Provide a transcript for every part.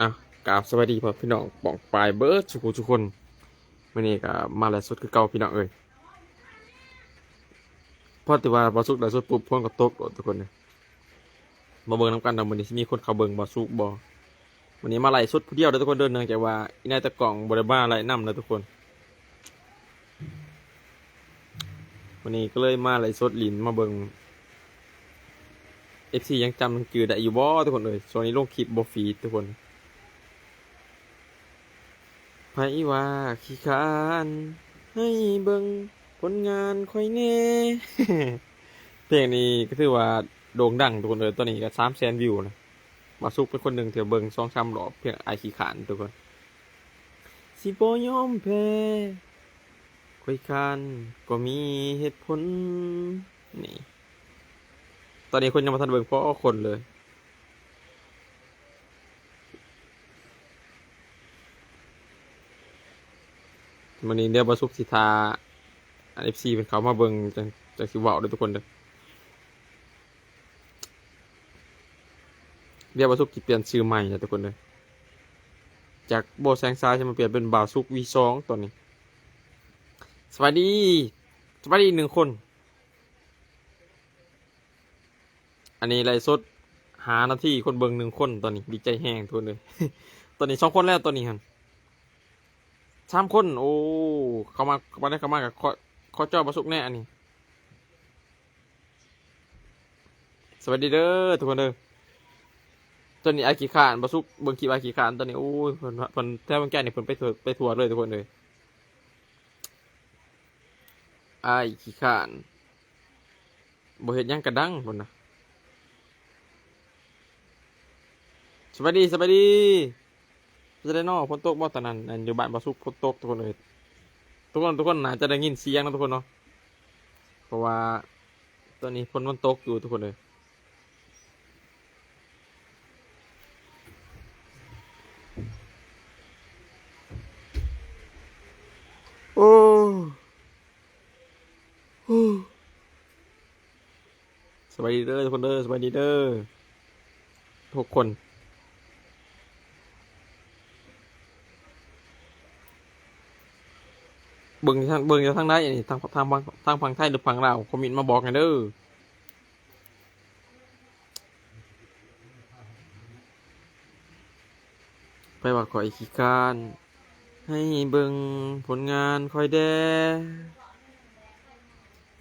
ອ່ະ ກາບສະບາຍດີພໍ່ແມ່ພີ່ນ້ອງປ້ອງປາຍເບິດສູ່ຜູ້ສູ່ຄົນ. ມື້ນີ້ກໍມາໄລຟ໌ສົດຄືເກົ່າພີ່ນ້ອງເອີຍ. ພໍທີ່ວ່າບ່າວສຸກໄລຟ໌ສົດປຸບ ຝົນກໍຕົກໂລດທຸກຄົນເອີຍ. ມາເບິ່ງນຳກັນວ່າມື້ນີ້ຊິມີຄົນເຂົ້າເບິ່ງບ່າວສຸກບໍ່. ມື້ນີ້ມາໄລຟ໌ສົດຜູ້ດຽວເດີທຸກຄົນເດີ ເນື່ອງຈາກວ່າອີ່ນາຍຕາກ້ອງບໍ່ໄດ້ມາໄລຟ໌ນຳເດີທຸກຄົນ. ມື້ນີ້ກໍເລີຍມາໄລຟ໌ສົດຫຼິ້ນ ມາເບິ່ງ ເອັຟຊີ ຍັງຈຳຍັງຈື່ໄດ້ຢູ່ບໍ່ທຸກຄົນເອີຍ. ຊ່ວງນີ້ລົງຄລິບບໍ່ຟີດທຸກຄົນ. ໃຜວ່າຂີ້ຄ້ານ ໃຫ້ເບິ່ງຜົນງານຂ້ອຍແດ່. ເພງນີ້ກໍຖືວ່າໂດ່ງດັງທຸກຄົນເອີຍ. ຕອນນີ້ກໍສາມແສນວິວແລ້ວ. ບ່າວສຸກເປັນຄົນໜຶ່ງທີ່ເບິ່ງສອງສາມຮອບ ເພງອ້າຍຂີ້ຄ້ານທຸກຄົນ. ຊິບໍ່ຍອມແພ້ ຂ້ອຍຄ້ານກໍມີເຫດຜົນ. ນີ້ ຕອນນີ້ຄົນຍັງບໍ່ທັນເບິ່ງພໍຄົນເລີຍ. ມື້ນີ້ດຽວບ່າວສຸກຊິຖ້າ ອັນ ເອັຟຊີ ເພິ່ນເຂົ້າມາເບິ່ງ ຈັ່ງ ຈັ່ງຊິເວົ້າເດີທຸກຄົນເດີ. ດຽວບ່າວສຸກຊິປ່ຽນຊື່ໃໝ່ເດີທຸກຄົນເດີ. ຈາກບໍ່ແສງສາຍ ຈະມາປ່ຽນເປັນບ່າວສຸກ ວີສອງ ຕອນນີ້. ສະບາຍດີ ສະບາຍດີໜຶ່ງຄົນ. ອັນນີ້ໄລຟ໌ສົດຫ້ານາທີ ຄົນເບິ່ງໜຶ່ງຄົນຕອນນີ້. ດີໃຈແຮງທຸກຄົນເອີຍ. ຕອນນີ້ສອງຄົນແລ້ວ ຕອນນີ້ຫັ້ນ ສາມຄົນ. ໂອ້ ເຂົ້າມາ ເຂົ້າມາ ເຂົ້າມາກໍຂໍ ຂໍຈໍບ່າວສຸກແດ່ອັນນີ້. ສະບາຍດີເດີທຸກຄົນເດີ. ຕອນນີ້ອ້າຍຂີ້ຄ້ານ ບ່າວສຸກເບິ່ງຄລິບອ້າຍຂີ້ຄ້ານຕອນນີ້. ໂອ້ຍ ເພິ່ນ ເພິ່ນ ແຖວວຽງຈັນນີ້ເພິ່ນໄປທົ່ວ ໄປທົ່ວເລີຍທຸກຄົນເອີຍ. ອ້າຍຂີ້ຄ້ານ ບໍ່ເຮັດຫຍັງກະດັງພຸ້ນນະ. ສະບາຍດີ ສະບາຍດີ. ເປັນຈັ່ງໃດເນາະ ຝົນຕົກບໍ່ຕອນນັ້ນ? ອັນ ຢູ່ບ້ານບ່າວສຸກຝົນຕົກທຸກຄົນເອີຍ. ທຸກຄົນ ທຸກຄົນໜ້າຈະໄດ້ຍິນສຽງເນາະທຸກຄົນເນາະ ເພາະວ່າຕອນນີ້ຝົນມັນຕົກຢູ່ທຸກຄົນເອີຍ. ໂອ້ ໂອ້ ສະບາຍດີເດີທຸກຄົນເດີ ສະບາຍດີເດີທຸກຄົນ. ເບິ່ງທາງ ເບິ່ງຢູ່ທາງໃດນີ້ ທາງ ທາງ ທາງຝັ່ງໄທ ຫຼື ຝັ່ງລາວ ຄອມເມັນມາບອກແດ່ເດີ. ໃຜວ່າຂ້ອຍຂີ້ຄ້ານ ໃຫ້ເບິ່ງຜົນງານຂ້ອຍແດ່.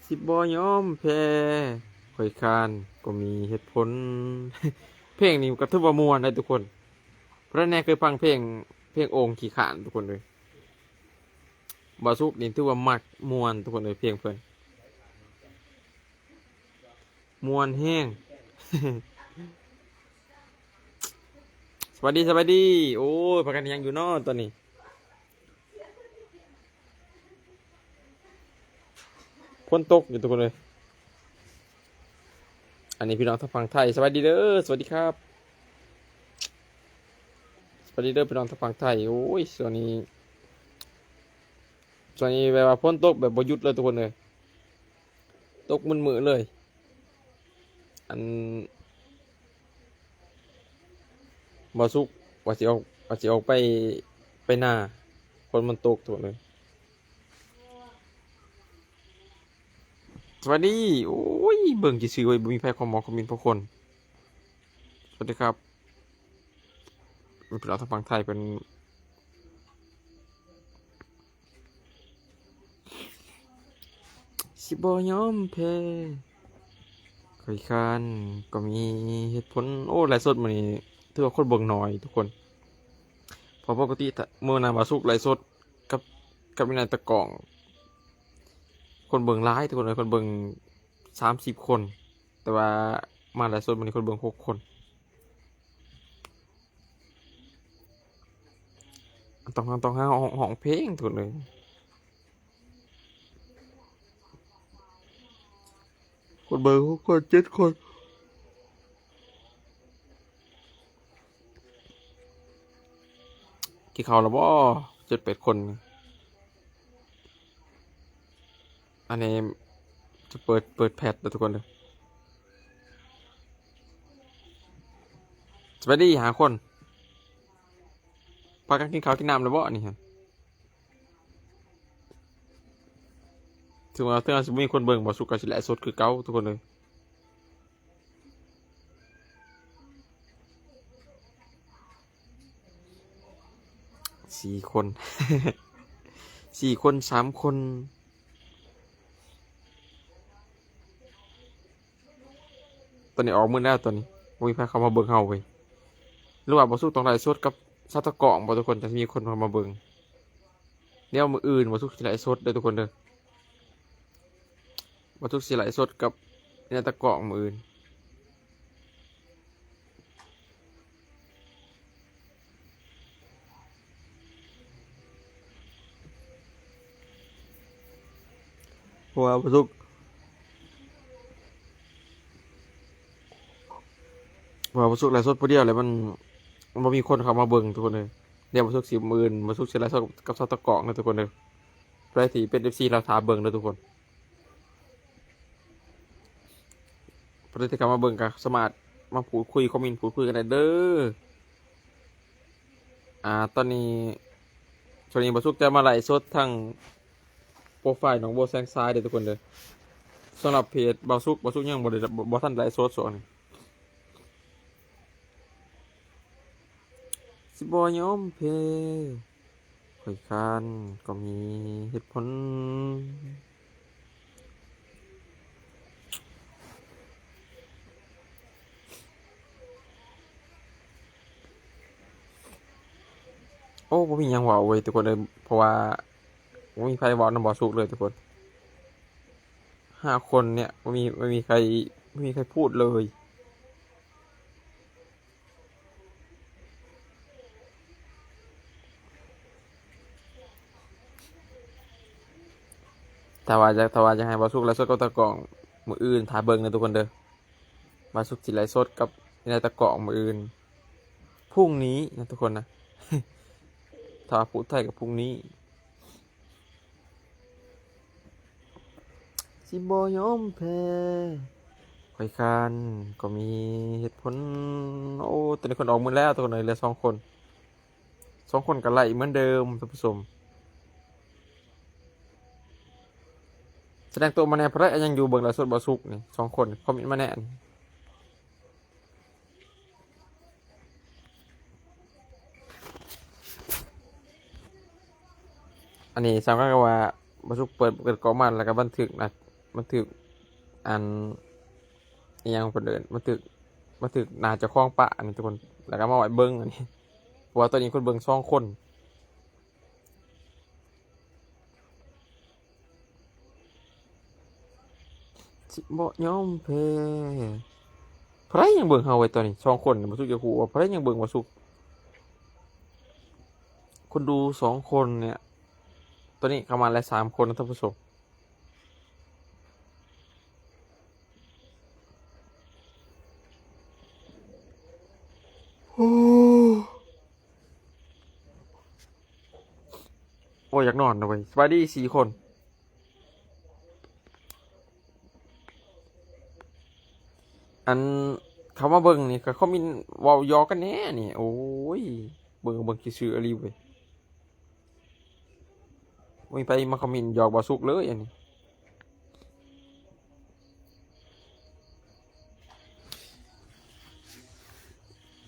ຊິບໍ່ຍອມແພ້ ຂ້ອຍຄ້ານກໍມີເຫດຜົນ. ເພງນີ້ກໍຖືວ່າມ່ວນໄດ໋ທຸກຄົນ. ຜູ້ໃດແດ່ເຄີຍຟັງເພງ ເພງໂອ່ງຂີ້ຄ້ານທຸກຄົນເອີຍ. ບ່າວສຸກນີ້ຖືວ່າມັກມ່ວນທຸກຄົນເອີຍ ເພງເພິ່ນ ມ່ວນແຮງ. ສະບາຍດີ ສະບາຍດີ. ໂອ້ຍ ພາກັນເຮັດຫຍັງຢູ່ເນາະຕອນນີ້? ຝົນຕົກຢູ່ທຸກຄົນເອີຍ. ອັນນີ້ພີ່ນ້ອງທາງຝັ່ງໄທ ສະບາຍດີເດີ ສະຫວັດດີຄັບ ສະບາຍດີເດີພີ່ນ້ອງທາງຝັ່ງໄທ. ໂອ້ຍ ຊ່ວງນີ້ ຊ່ວງນີ້ແບບວ່າຝົນຕົກແບບບໍ່ຢຸດເລີຍທຸກຄົນເອີຍ ຕົກມື້ໆເລີຍ. ອັນ ບ່າວສຸກວ່າຊິອອກ ວ່າຊິອອກໄປ ໄປນາ ຝົນມັນຕົກທຸກຄົນເອີຍ. ສະຫວັດດີ. ໂອ້ຍ ເບິ່ງຊື່ໆເວີຍ ບໍ່ມີໃຜຄອມເມັນ ຄອມເມັນພໍຄົນ. ສະຫວັດດີຄັບ ເປັນພີ່ນ້ອງທາງຝັ່ງໄທເພິ່ນ. ຊິບໍ່ຍອມແພ້ ຂ້ອຍຄ້ານກໍມີເຫດຜົນ. ໂອ້ ໄລຟ໌ສົດມື້ນີ້ຖືວ່າຄົນເບິ່ງໜ້ອຍທຸກຄົນ ເພາະປົກກະຕິມື້ນະ ບ່າວສຸກໄລຟ໌ສົດກັບ ກັບອີ່ນາຍຕາກ້ອງ ຄົນເບິ່ງຫຼາຍທຸກຄົນເອີຍ ຄົນເບິ່ງສາມສິບຄົນ ແຕ່ວ່າມາໄລຟ໌ສົດມື້ນີ້ຄົນເບິ່ງຫົກຄົນ. ຕ້ອງ ຕ້ອງຫາຮ້ອງ ຮ້ອງເພງທຸກຄົນເອີຍ. ຄົນເບິ່ງຫົກຄົນ ເຈັດຄົນ. ກິນເຂົ້າແລ້ວບໍ່? ເຈັດແປດຄົນ. ອັນນີ້ຈະເປີດ ເປີດແພັດເດີທຸກຄົນເດີ. ສະບາຍດີຫ້າຄົນ. ພາກັນກິນເຂົ້າກິນນ້ຳແລ້ວບໍ່ນີ້ຫັ້ນ? ເຖິງວ່າ ເຖິງວ່າຊິບໍ່ມີຄົນເບິ່ງ ບ່າວສຸກກໍຊິໄລຟ໌ສົດຄືເກົ່າທຸກຄົນເອີຍ. ສີ່ຄົນ ສີ່ຄົນ ສາມຄົນ. ຕອນນີ້ອອກມືດແລ້ວ ຕອນນີ້ບໍ່ມີໃຜເຂົ້າມາເບິ່ງເຮົາເວີຍ. ຫຼືວ່າບ່າວສຸກຕ້ອງໄລຟ໌ສົດກັບຊາວຕາກ້ອງບໍ່ທຸກຄົນ ຈັ່ງຊິມີຄົນເຂົ້າມາເບິ່ງ? ດຽວມື້ອື່ນບ່າວສຸກຊິໄລຟ໌ສົດເດີທຸກຄົນເດີ. ບ່າວສຸກຊິໄລຟ໌ສົດກັບຊາວຕາກ້ອງມື້ອື່ນ. ເພາະວ່າບ່າວສຸກ ເພາະວ່າບ່າວສຸກໄລຟ໌ສົດຜູ້ດຽວແລ້ວ ມັນ ມັນບໍ່ມີຄົນເຂົ້າມາເບິ່ງທຸກຄົນເອີຍ. ດຽວບ່າວສຸກຊິ ມື້ອື່ນບ່າວສຸກຊິໄລຟ໌ສົດກັບຊາວຕາກ້ອງເດີທຸກຄົນເດີ. ໃຜທີ່ເປັນເອັຟຊີລາວຖ້າເບິ່ງເດີທຸກຄົນ. ຜູ້ໃດທີ່ເຂົ້າມາເບິ່ງກໍສາມາດມາພູດຄຸຍ ຄອມເມັນພູດຄຸຍກັນໄດ້ເດີ. ອ່າ ຕອນນີ້ ຊ່ວງນີ້ບ່າວສຸກຈະມາໄລຟ໌ສົດທາງໂປຣໄຟໜອງບົວແສງຊາຍເດີທຸກຄົນເດີ. ສຳລັບເພຈບ່າວສຸກ ບ່າວສຸກຍັງບໍ່ໄດ້ ບໍ່ ບໍ່ທັນໄລຟ໌ສົດຊ່ວງນີ້. ຊິບໍ່ຍອມແພ້ ຂ້ອຍຄ້ານກໍມີເຫດຜົນ. ໂອ້ ບໍ່ມີຫຍັງເວົ້າເວີຍທຸກຄົນເອີຍ ເພາະວ່າບໍ່ມີໃຜເວົ້ານຳບ່າວສຸກເລີຍທຸກຄົນ. ຫ້າຄົນເນີ້ຍ ບໍ່ມີ ບໍ່ມີໃຄ ບໍ່ມີໃຄພູດເລີຍ. ຖ້າວ່າຢາກ ຖ້າວ່າຢາກໃຫ້ບ່າວສຸກໄລຟ໌ສົດກັບຕາກ້ອງມື້ອື່ນ ຖ້າເບິ່ງເດີທຸກຄົນເດີ. ບ່າວສຸກຊິໄລຟ໌ສົດກັບຕາກ້ອງມື້ອື່ນ ພຸ່ງນີ້ນະທຸກຄົນນະ. ຖ້າວ່າພູດໄທກໍພຸ່ງນີ້. ຊິບໍ່ຍອມແພ້ ຂ້ອຍຄ້ານກໍມີເຫດຜົນ. ໂອ້ ຕອນນີ້ຄົນອອກໝົດແລ້ວ ທຸກຄົນເອີຍ ເຫຼືອສອງຄົນ ສອງຄົນກໍໄລເໝືອນເດີມທ່ານຜູ້ຊົມ. ສະແດງຕົວມາແດ່ ໃຜຍັງຢູ່ເບິ່ງໄລຟ໌ສົດບ່າວສຸກນີ້ ສອງຄົນ ຄອມເມັນມາແດ່. ອັນນີ້ສຳຄັນກັບວ່າ ບ່າວສຸກເປີດ ເປີດກ້ອງມາ ແລ້ວກໍບັນທຶກນະ ບັນທຶກ ອັນ ອີ່ຫຍັງເພິ່ນເອີ້ນ ບັນທຶກ ບັນທຶກໜ້າເຈົ້າຂອງປະ ອັນນີ້ທຸກຄົນ ແລ້ວກໍມາໄວ້ເບິ່ງ ອັນນີ້ ເພາະວ່າຕອນນີ້ຄົນເບິ່ງສອງຄົນ. ຊິບໍ່ຍອມແພ້ ໃຜຍັງເບິ່ງເຮົາໄວ້ຕອນນີ້ ສອງຄົນ ບໍ່ສຸກຢາກຮູ້ວ່າໃຜຍັງເບິ່ງບໍ່ສຸກ. ຄົນດູສອງຄົນເນີ້ຍ ຕອນນີ້ເຂົ້າມາແລ້ວສາມຄົນນະທ່ານຜູ້ຊົມ. ໂອ້ ໂອ້ ຢາກນອນນະເວີຍ. ສະບາຍດີສີ່ຄົນ. ອັນເຂົ້າມາເບິ່ງນີ້ກໍຄອມເມັນເວົ້າຢອກກັນແດ່ນີ້. ໂອ້ຍ ເບິ່ງ ເບິ່ງຂີ້ຊື່ອີ່ຫຼີເວີຍ. ບໍ່ມີໃຜມາຄອມເມັນຢອກບ່າວສຸກເລີຍອັນນີ້.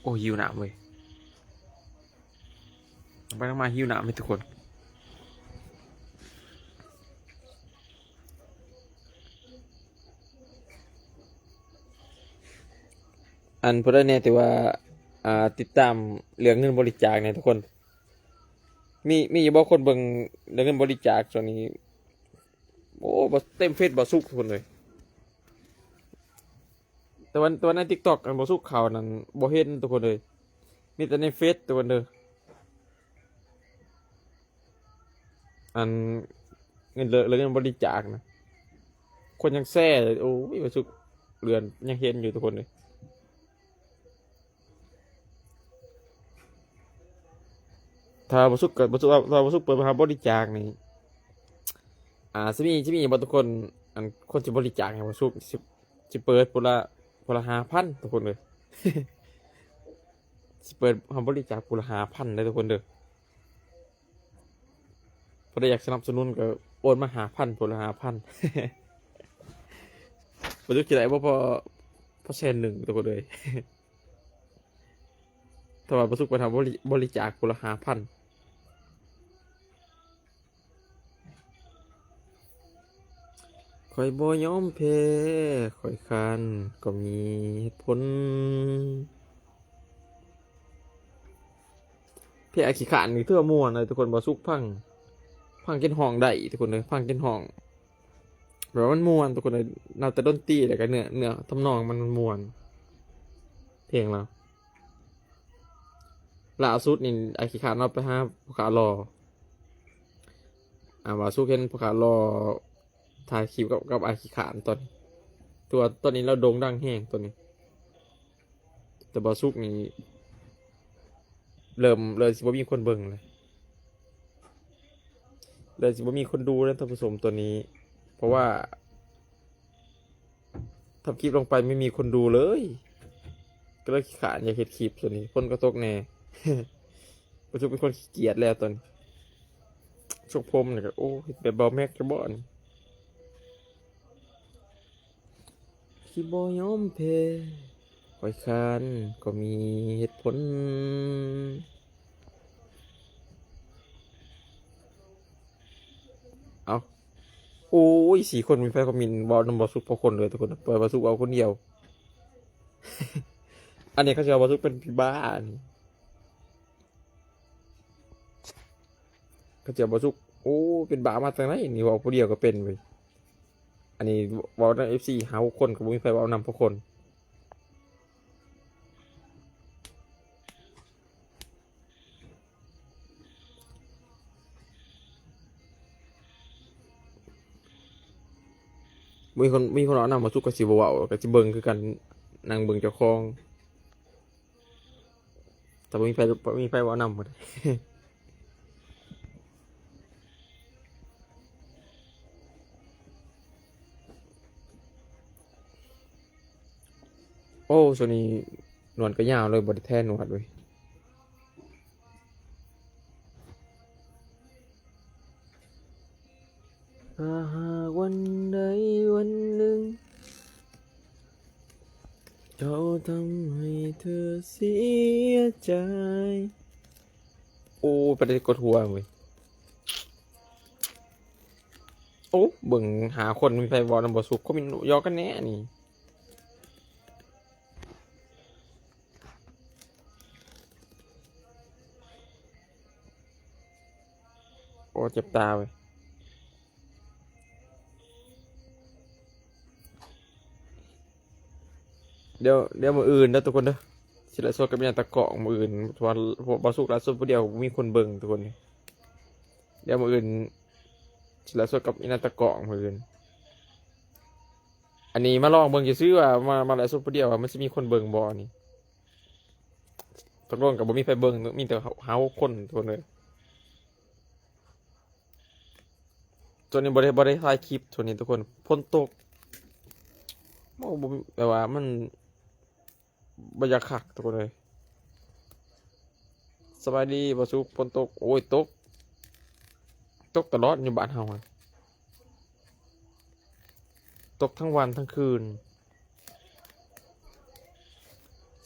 ໂອ້ ຫິວນ້ຳເວີຍ. ໄປນຳມາຫິວນ້ຳເວີຍທຸກຄົນ. ອັນຜູ້ໃດແດ່ທີ່ວ່າ ອ່າ ຕິດຕາມເລື່ອງເງິນບໍລິຈາກນີ້ທຸກຄົນ ມີ ມີຢູ່ບໍ່ຄົນເບິ່ງເລື່ອງເງິນບໍລິຈາກຊ່ວງນີ້? ໂອ້ ບໍ່ ເຕັມເຟສບ່າວສຸກທຸກຄົນເອີຍ. ແຕ່ວ່າ ແຕ່ວ່າໃນຕິກຕັອກ ອັນບ່າວສຸກເຂົ້ານັ້ນບໍ່ເຫັນທຸກຄົນເອີຍ ມີແຕ່ໃນເຟສທຸກຄົນເດີ. ອັນເງິນ ເລື່ອງ ເລື່ອງເງິນບໍລິຈາກນະ ຄົນຍັງແຊເລີຍ. ໂອ້ຍ ບ່າວສຸກເລື່ອນຍັງເຫັນຢູ່ທຸກຄົນເອີຍ. ຖ້າບ່າວສຸກກໍ ບ່າວສຸກ ຖ້າບ່າວສຸກເປີດມາຫາບໍລິຈາກນີ້ ອ່າ ຊິມີ ຊິມີບໍ່ທຸກຄົນ ອັນຄົນຊິບໍລິຈາກໃຫ້ບ່າວສຸກ ຊິ ຊິເປີດຜູ້ລະ ຜູ້ລະຫ້າພັນທຸກຄົນເອີຍ. ຊິເປີດຫາບໍລິຈາກຜູ້ລະຫ້າພັນເດີທຸກຄົນເດີ. ຜູ້ໃດຢາກສະໜັບສະໜູນກໍໂອນມາຫ້າພັນ ຜູ້ລະຫ້າພັນ ບໍ່ຈັກຊິໄດ້ບໍ່ພໍ ພໍແສນໜຶ່ງ ທຸກຄົນເອີຍ. ຖ້າວ່າບໍ່ສຸກໄປທຳບໍລິ ບໍລິຈາກຜູ້ລະຫ້າພັນ. ຂ້ອຍບໍ່ຍອມແພ້ ຂ້ອຍຄ້ານກໍມີເຫດຜົນ. ເພງອາຂີ້ຄ້ານນີ້ຖືວ່າມ່ວນເລີຍທຸກຄົນ. ບ່າວສຸກຟັງ ຟັງຈົນຮ້ອງໄດ້ທຸກຄົນເອີຍ ຟັງຈົນຮ້ອງ ແບບວ່າມັນມ່ວນທຸກຄົນເອີຍ. ນັບແຕ່ດົນຕີ ແລ້ວກໍເນື້ອ ເນື້ອທຳນອງມັນມ່ວນ ເພງລາວ. ລ່າສຸດນີ້ ອາຂີ້ຄ້ານເຮົາໄປຫາພໍ່ຄ້າຫຼໍ່ ອ່າ ວ່າສຸກເຫັນພໍ່ຄ້າຫຼໍ່ຖ່າຍຄລິບກັບ ກັບອາຂີ້ຄ້ານຕອນ ຕົວ ຕອນນີ້ລາວໂດ່ງດັງແຮງຕອນນີ້. ແຕ່ບ່າວສຸກນີ້ເລີ່ມ ເລີ່ມຊິບໍ່ມີຄົນເບິ່ງແລ້ວ ເລີ່ມຊິບໍ່ມີຄົນດູແລ້ວທ່ານຜູ້ຊົມ ຕອນນີ້ ເພາະວ່າ ທຳຄລິບລົງໄປໄມ່ມີຄົນດູເລີຍ ກໍເລີຍຂີ້ຄ້ານຢາກເຮັດຄລິບ. ສ່ວນນີ້ຝົນກໍຕົກແດ່ ບໍ່ສຸກເປັນຄົນຂີ້ກຽດແລ້ວຕອນນີ້. ຊົງຜົມນີ້ກໍ ໂອ້ ເຮັດແບບບ່າວແມັກຢູ່ບໍ່ນີ້? ທີ່ບໍ່ຍອມແພ້ ຂ້ອຍຄ້ານກໍມີເຫດຜົນ. ເອົ້າ ໂອ້ຍ ສີ່ຄົນມີໃຜຄອມເມັນເວົ້ານຳບ່າວສຸກພໍຄົນເລີຍທຸກຄົນ ປ່ອຍບ່າວສຸກເວົ້າຄົນດຽວ. ອັນນີ້ເຂົາຊິວ່າບ່າວສຸກເປັນຜີບ້ານີ້ ເຂົາຊິວ່າບ່າວສຸກ ໂອ້ ເປັນບ້າມາແຕ່ໃດນີ້ ເວົ້າຜູ້ດຽວກໍເປັນເວີຍ. ອັນນີ້ເວົ້ານຳເອັບຊີຫ້າຫົກຄົນ ກໍບໍ່ມີໃຜເວົ້ານຳພວກຄົນ. ມີຄົນ ມີຄົນເວົ້ານຳ ບ່າວສຸກກໍຊິບໍ່ເວົ້າ ກໍຊິເບິ່ງຄືກັນ ນັ່ງເບິ່ງເຈົ້າຂອງ. ແຕ່ບໍ່ມີໃຜ ບໍ່ມີໃຜເວົ້ານຳໝົດ. ໂອ້ ຊ່ວງນີ້ໜວດກໍຍາວເລີຍ ບໍ່ໄດ້ແທໜວດເວີຍ. ຖ້າຫາກວັນໃດວັນໜຶ່ງ ເຈົ້າທຳໃຫ້ເທືອເສຍໃຈ. ໂອ້ ປະເດັນກົດຫົວເວີຍ. ໂອ້ ເບິ່ງຫ້າຄົນ ມີໃຜເວົ້ານຳບໍ່ສຸກ ຄອມເມັນຢອກກັນແດ່ນີ້. ໂອ້ ເຈັບຕາເວີຍ. ດຽວ ດຽວມື້ອື່ນເດີທຸກຄົນເດີ ຊິໄລຟ໌ສົດກັບອີ່ນາຕາກອງມື້ອື່ນ ເພາະວ່າ ເພາະວ່າບ່າວສຸກໄລຟ໌ສົດຜູ້ດຽວ ບໍ່ມີຄົນເບິ່ງທຸກຄົນ. ດຽວມື້ອື່ນຊິໄລຟ໌ສົດກັບອີ່ນາຕາກອງມື້ອື່ນ. ອັນນີ້ມາລອງເບິ່ງຊື່ໆ ວ່າ ມາ ມາໄລຟ໌ສົດຜູ້ດຽວ ວ່າມັນຊິມີຄົນເບິ່ງບໍ່ນີ້. ຕົກລົງກໍບໍ່ມີໃຜເບິ່ງ ມີແຕ່ເຮົາ ເຮົາຄົນທຸກຄົນເອີຍ. ຊ່ວງນີ້ບໍ່ໄດ້ ບໍ່ໄດ້ຖ່າຍຄລິບຊ່ວງນີ້ທຸກຄົນ ຝົນຕົກ. ໂອ້ ບໍ່ມີ ແບບວ່າມັນບໍ່ຢາກຄັກທຸກຄົນເອີຍ. ສະບາຍດີບ່າວສຸກ ຝົນຕົກ. ໂອ້ຍ ຕົກ ຕົກຕະຫຼອດຢູ່ບ້ານເຮົາ ຕົກທັງວັນທັງຄືນ.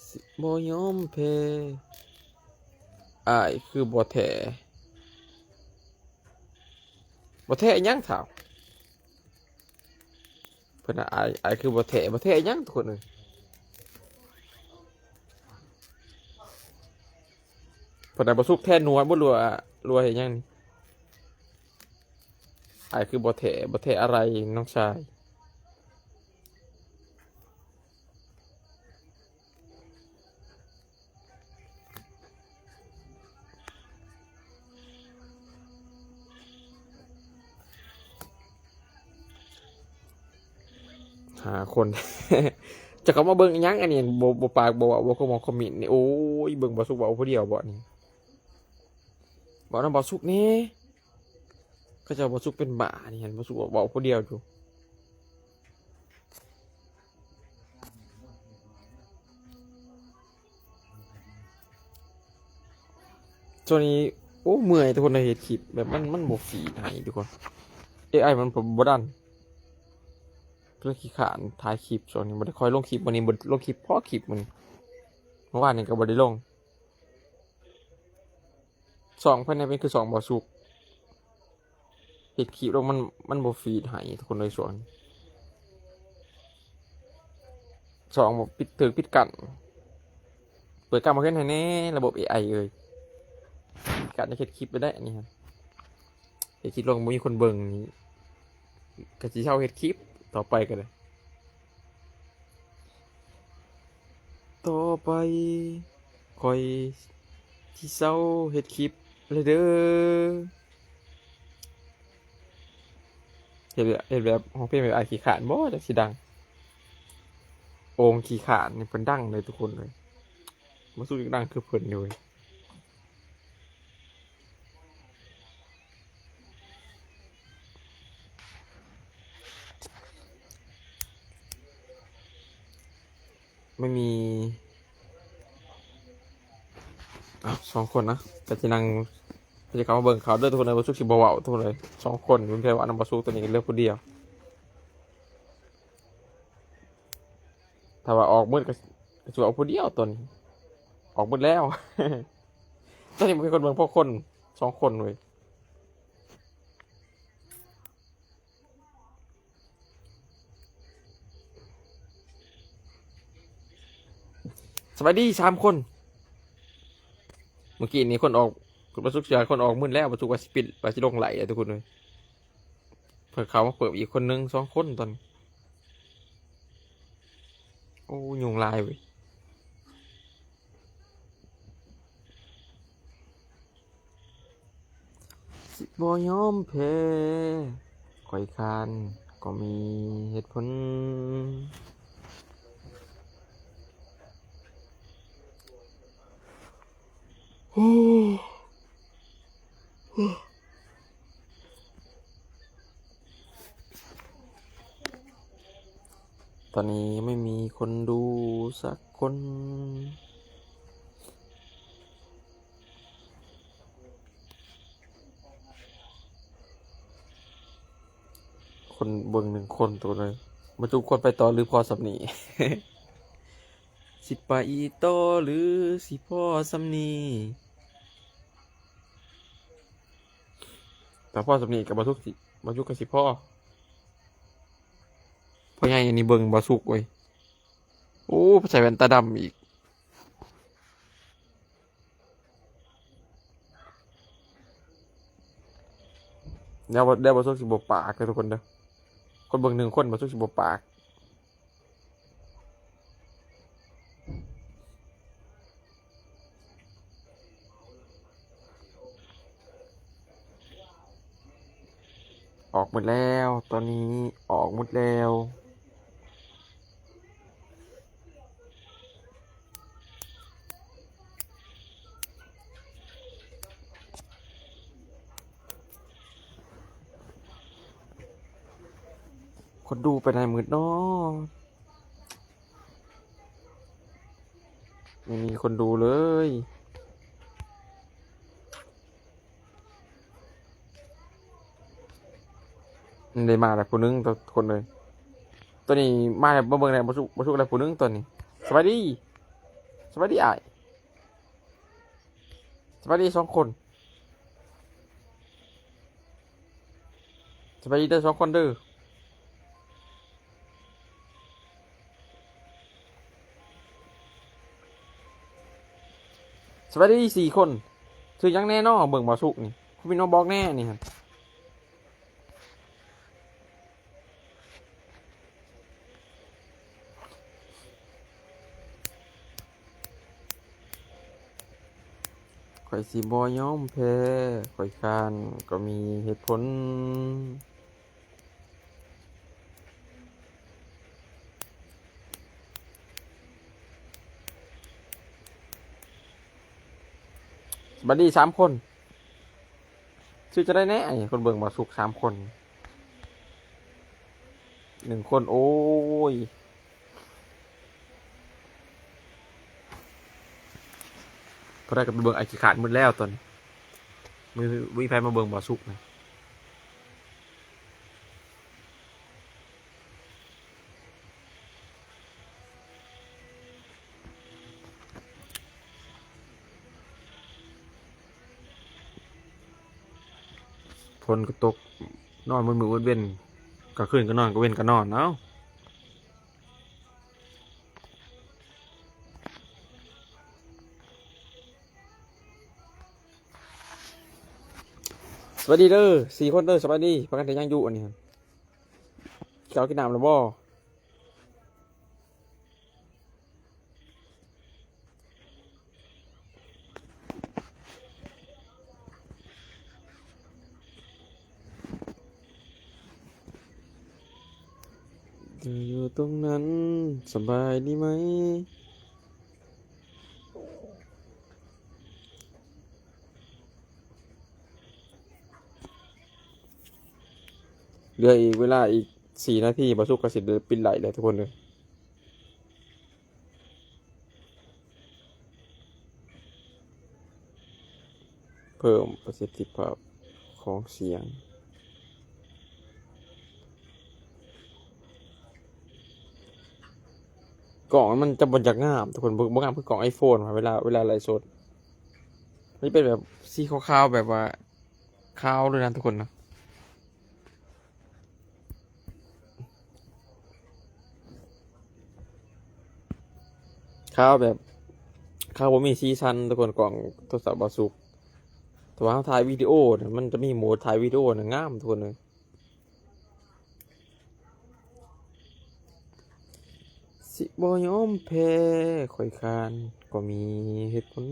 ຊິບໍ່ຍອມແພ້ ອ້າຍຄືບໍ່ແທ້. ບໍ່ແທ້ອີ່ຫຍັງທ້າວ? ເພິ່ນວ່າ ອ້າຍ ອ້າຍຄືບໍ່ແທ້. ບໍ່ແທ້ອີ່ຫຍັງທຸກຄົນເອີຍ? ເພິ່ນວ່າບໍ່ສຸກແທ້ໜວດບໍ່ ຫຼືວ່າ ຫຼືວ່າເຮັດຫຍັງນີ້? ອ້າຍຄືບໍ່ແທ້. ບໍ່ແທ້ອະໄລນ້ອງຊາຍ? ຫ້າຄົນ ຈະເຂົ້າມາເບິ່ງອີ່ຫຍັງອັນນີ້ ບໍ່ ບໍ່ປາກບໍ່ເວົ້າ ບໍ່ຄອມເມັນນີ້. ໂອ້ຍ ເບິ່ງບ່າວສຸກເວົ້າຜູ້ດຽວບໍນີ້? ເວົ້ານຳບ່າວສຸກແດ່. ເຂົາເຈົ້າ ບ່າວສຸກເປັນບ້ານີ້ ເຫັນບ່າວສຸກເວົ້າຜູ້ດຽວຢູ່. ຊ່ວງນີ້ ອ້ ເມື່ອຍທຸກຄົນເອີຍ ເຮັດຄລິບແບບມັນ ມັນບໍ່ຟີດໃຫ້ທຸກຄົນ ເອໄອມັນບໍ່ດັນ ກໍເລີຍຂີ້ຄ້ານຖ່າຍຄລິບ. ຊ່ວງນີ້ບໍ່ໄດ້ຄ່ອຍລົງຄລິບ ມື້ນີ້ບໍ່ລົງຄລິບ ພໍຄລິບມື້ນີ້ ເມື່ອວານນີ້ກໍບໍ່ໄດ້ລົງ. ຊ່ອງໃຜແດ່ ເປັນຄືຊ່ອງບໍ່ສຸກ ເຮັດຄລິບລົງມັນ ມັນບໍ່ຟີດໃຫ້ທຸກຄົນເອີຍ ຊ່ວງນີ້ ຊ່ອງບໍ່ປິດ ຖືກປິດກັ້ນ. ເປີດກ້າມາເຫັນໃຫ້ແດ່ ລະບົບເອໄອເອີຍ ປິດກັ້ນຈາກເຮັດຄລິບໄປໄດ້ ອັນນີ້ຫັ້ນ ເຮັດຄລິບລົງບໍ່ມີຄົນເບິ່ງ ກໍຊິເຊົາເຮັດຄລິບຕໍ່ໄປກໍໄດ້. ຕໍ່ໄປຂ້ອຍຊິເຊົາເຮັດຄລິບແລ້ວເດີ. ເຮັດແບບ ເຮັດແບບຮ້ອງເພງແບບອ້າຍຂີ້ຄ້ານບໍ່ ຈັກຊິດັງ. ໂອ່ງຂີ້ຄ້ານນີ້ເພິ່ນດັງເລີຍທຸກຄົນເອີຍ ບໍ່ສູ້ຢາກດັງຄືເພິ່ນເລີຍ. ມັນມີ ເອົາ ສອງຄົນນະ ກໍຊິນັ່ງ ກໍຊິເຂົ້າມາເບິ່ງເຂົາເດີທຸກຄົນເອີຍ. ບໍ່ສຸກຊິບໍ່ເວົ້າທຸກຄົນເອີຍ ສອງຄົນ ເປັນໃຜວ່ານຳບໍ່ສຸກ ຕອນນີ້ກໍເຫຼືອຜູ້ດຽວ. ຖ້າວ່າອອກໝົດກໍ ກໍຊິເວົ້າຜູ້ດຽວຕອນນີ້ ອອກໝົດແລ້ວ. ຕອນນີ້ບໍ່ມີຄົນເບິ່ງ ເພາະຄົນສອງຄົນເວີຍ. ສະບາຍດີສາມຄົນ. ເມື່ອກີ້ນີ້ຄົນອອກ ບໍ່ສຸກເສຍ ຄົນອອກໝົດແລ້ວ ບໍ່ສຸກວ່າຊິປິດ ວ່າຊິລົງໄລແລ້ວທຸກຄົນເອີຍ. ເພິ່ນເຂົ້າມາເພີ່ມອີກຄົນໜຶ່ງ ສອງຄົນຕອນນີ້. ໂອ້ ຍຸງຫຼາຍເວີຍ. ຊິບໍ່ຍອມແພ້ ຂ້ອຍຄ້ານກໍມີເຫດຜົນ. ໂອ້ ຕອນນີ້ຍັງບໍ່ມີຄົນດູສັກຄົນ. ຄົນເບິ່ງໜຶ່ງຄົນໂຕເລີຍ. ມາຈຸກຄວນໄປຕໍ່ ຫຼືພໍສ່ຳນີ້? ຊິໄປຕໍ່ ຫຼືຊິພໍສ່ຳນີ້? ຖ້າພໍສ່ຳນີ້ກໍບໍ່ສຸກຊິ ບໍ່ສຸກກໍຊິພໍ. ພໍ່ໃຫຍ່ອັນນີ້ເບິ່ງບໍ່ສຸກເວີຍ. ໂອ້ ໃສ່ແວ່ນຕາດຳອີກ. ແລ້ວ ແລ້ວບໍ່ສຸກຊິບໍ່ປາກເດີທຸກຄົນເດີ. ຄົນເບິ່ງໜຶ່ງຄົນ ບໍ່ສຸກຊິບໍ່ປາກ. ອອກໝົດແລ້ວ ຕອນນີ້ອອກໝົດແລ້ວ. ຄົນດູໄປໃນໝົດເນາະ. ບໍ່ມີຄົນດູເລີຍ. ໄດ້ມາແລ້ວຜູ້ໜຶ່ງ ທຸກຄົນເອີຍ. ຕອນນີ້ມາແລ້ວ ມາເບິ່ງແລ້ວ ບໍ່ສຸກ ບໍ່ສຸກແລ້ວຜູ້ໜຶ່ງຕອນນີ້. ສະບາຍດີ ສະບາຍດີອ້າຍ. ສະບາຍດີສອງຄົນ. ສະບາຍດີເດີສອງຄົນເດີ. ສະບາຍດີສີ່ຄົນ. ຊື່ຫຍັງແດ່ນໍ? ເບິ່ງບໍ່ສຸກນີ້ ຄອມເມັນມາບອກແດ່ນີ້ຫັ້ນ. ຂ້ອຍຊິບໍ່ຍອມແພ້, ຂ້ອຍຄ້ານກໍມີເຫດຜົນ. ບັດນີ້ສາມຄົນ ຊື່ຈະໄດ້ແນ່ ຄົນເບິ່ງບໍ່ສຸກສາມຄົນ. ໜຶ່ງຄົນ ໂອ້ຍ ຜູ້ໃດກໍໄປເບິ່ງໄອ້ຂີ້ຄ້ານໝົດແລ້ວຕອນນີ້. ມີ ມີໃຜມາເບິ່ງບໍ່ສຸກນະ? ຝົນກໍຕົກ ນອນມືດໆເວັນໆ ກາງຄືນກໍນອນ ກາງເວັນກໍນອນ ເອົ້າ. ສະບາຍດີເດີ ສີ່ຄົນເດີ ສະບາຍດີ. ພາກັນເຮັດຫຍັງຢູ່ອັນນີ້? ເຈົ້າກິນນ້ຳແລ້ວບໍ່? ເທືອຢູ່ຕົງນັ້ນ ສະບາຍດີໄໝ? ເຫຼືອອີກເວລາອີກສີ່ນາທີ ບ່າວສຸກກໍຊິໄດ້ປິດໄລແລ້ວທຸກຄົນເອີຍ. ເພີ່ມປະສິດທິພາບຂອງສຽງ. ກ້ອງມັນຈະບໍ່ຢາກງາມທຸກຄົນ ບໍ່ ບໍ່ງາມຄືກ້ອງໄອໂຟນ ເວລາ ເວລາໄລຟ໌ສົດ ມັນຈະເປັນແບບສີຂາວໆ ແບບວ່າຂາວເລີຍນະທຸກຄົນນະ. ຂາວແບບ ຂາວບໍ່ມີສີສັນທຸກຄົນ ກ້ອງໂທລະສັບບ່າວສຸກ. ແຕ່ວ່າເຮົາຖ່າຍວິດີໂອນະ ມັນຈະມີໂໝດຖ່າຍວິດີໂອນະ ງາມທຸກຄົນເອີຍ. ຊິບໍ່ຍອມແພ້ ຂ້ອຍຄ້ານກໍມີເຫດຜົນ.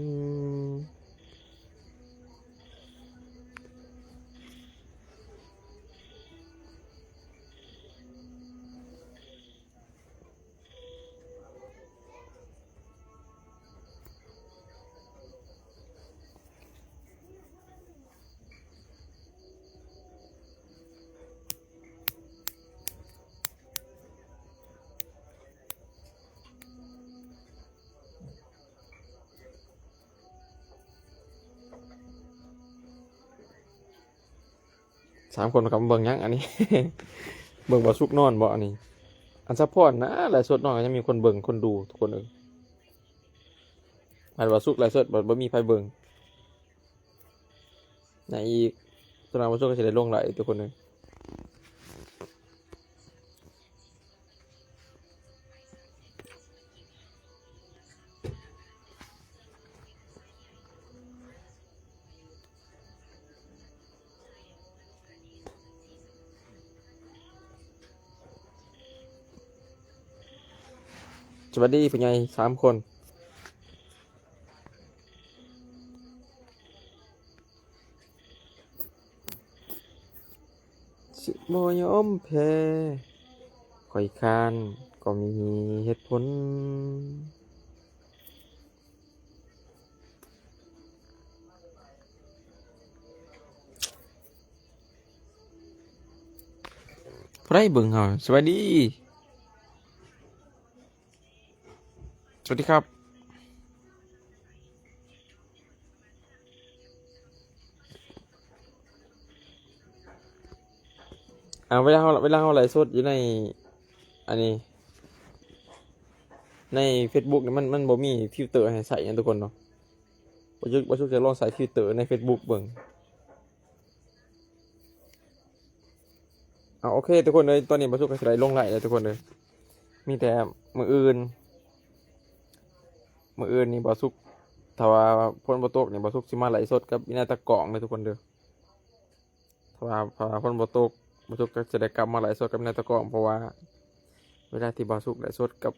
ສາມຄົນກັບເບິ່ງຫຍັງອັນນີ້? ເບິ່ງບ່າວສຸກນອນບໍ່ອັນນີ້? ອັນຊັບພອດນະ ໄລຟ໌ສົດນອນກໍຍັງມີຄົນເບິ່ງຄົນດູທຸກຄົນເອີຍ. ອັນບ່າວສຸກໄລຟ໌ສົດບໍ່ ບໍ່ມີໃຜເບິ່ງ. ໃນອີກ ສ່ວນມາກບ່າວສຸກກໍຊິໄດ້ລົງໄລຟ໌ທຸກຄົນເອີຍ. ສະບາຍດີຜູ້ໃຫຍ່ສາມຄົນ. ຊິບໍ່ຍອມແພ້ ຂ້ອຍຄ້ານກໍມີເຫດຜົນ. ຜູ້ໃດເບິ່ງເຮົາ? ສະບາຍດີ. ສະຫວັດດີຄັບ. ອ່າ ເວລາເຮົາ ເວລາເຮົາໄລຟ໌ສົດຢູ່ໃນ ອັນນີ້ ໃນເຟສບຸກນີ້ ມັນ ມັນບໍ່ມີຟິວເຕີໃຫ້ໃຊ້ຫຍັງທຸກຄົນເນາະ. ບໍ່ ບໍ່ສຸກຈະລອງໃສ່ຟິວເຕີໃນເຟສບຸກເບິ່ງ. ເອົາ ໂອເຄທຸກຄົນເອີຍ ຕອນນີ້ບ່າວສຸກກໍຊິໄດ້ລົງໄລຟ໌ແລ້ວທຸກຄົນເອີຍ. ມີແຕ່ມື້ອື່ນ ມື້ອື່ນນີ້ບ່າວສຸກ ຖ້າວ່າຝົນບໍ່ຕົກນີ້ ບ່າວສຸກຊິມາໄລຟ໌ສົດກັບອີ່ນາຍຕາກ້ອງເດີທຸກຄົນເດີ. ຖ້າວ່າ ຖ້າວ່າຝົນບໍ່ຕົກ ບ່າວສຸກກໍຊິໄດ້ກັບມາໄລຟ໌ສົດກັບນາຍຕາກ້ອງ ເພາະວ່າເວລາທີ່ບ່າວສຸກໄລຟ໌ສົດກັບ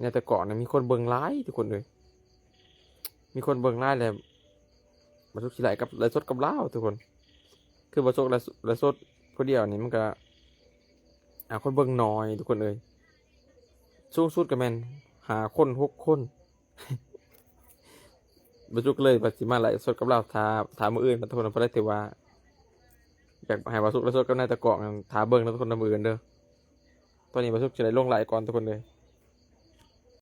ນາຍຕາກ້ອງນີ້ ມີຄົນເບິ່ງຫຼາຍທຸກຄົນເອີຍ. ມີຄົນເບິ່ງຫຼາຍແລ້ວ ບ່າວສຸກຊິໄລຟ໌ກັບ ໄລຟ໌ສົດກັບລາວທຸກຄົນ. ຄືບ່າວສຸກໄລຟ໌ ໄລຟ໌ສົດຜູ້ດຽວນີ້ ມັນກໍ ອ່າ ຄົນເບິ່ງໜ້ອຍທຸກຄົນເອີຍ. ສູງສຸດກໍແມ່ນຫ້າຄົນ ຫົກຄົນ. ບ່າວສຸກເລີຍວ່າຊິມາໄລຟ໌ສົດກັບລາວ ຖ້າ ຖ້າມື້ອື່ນ ທຸກຄົນ ຜູ້ໃດທີ່ວ່າຢາກໃຫ້ບ່າວສຸກໄລຟ໌ສົດກັບນາຍຕາກ້ອງ ຖ້າເບິ່ງນຳທຸກຄົນນຳມື້ອື່ນເດີ. ຕອນນີ້ບ່າວສຸກຊິໄດ້ລົງໄລຟ໌ກ່ອນທຸກຄົນເດີ.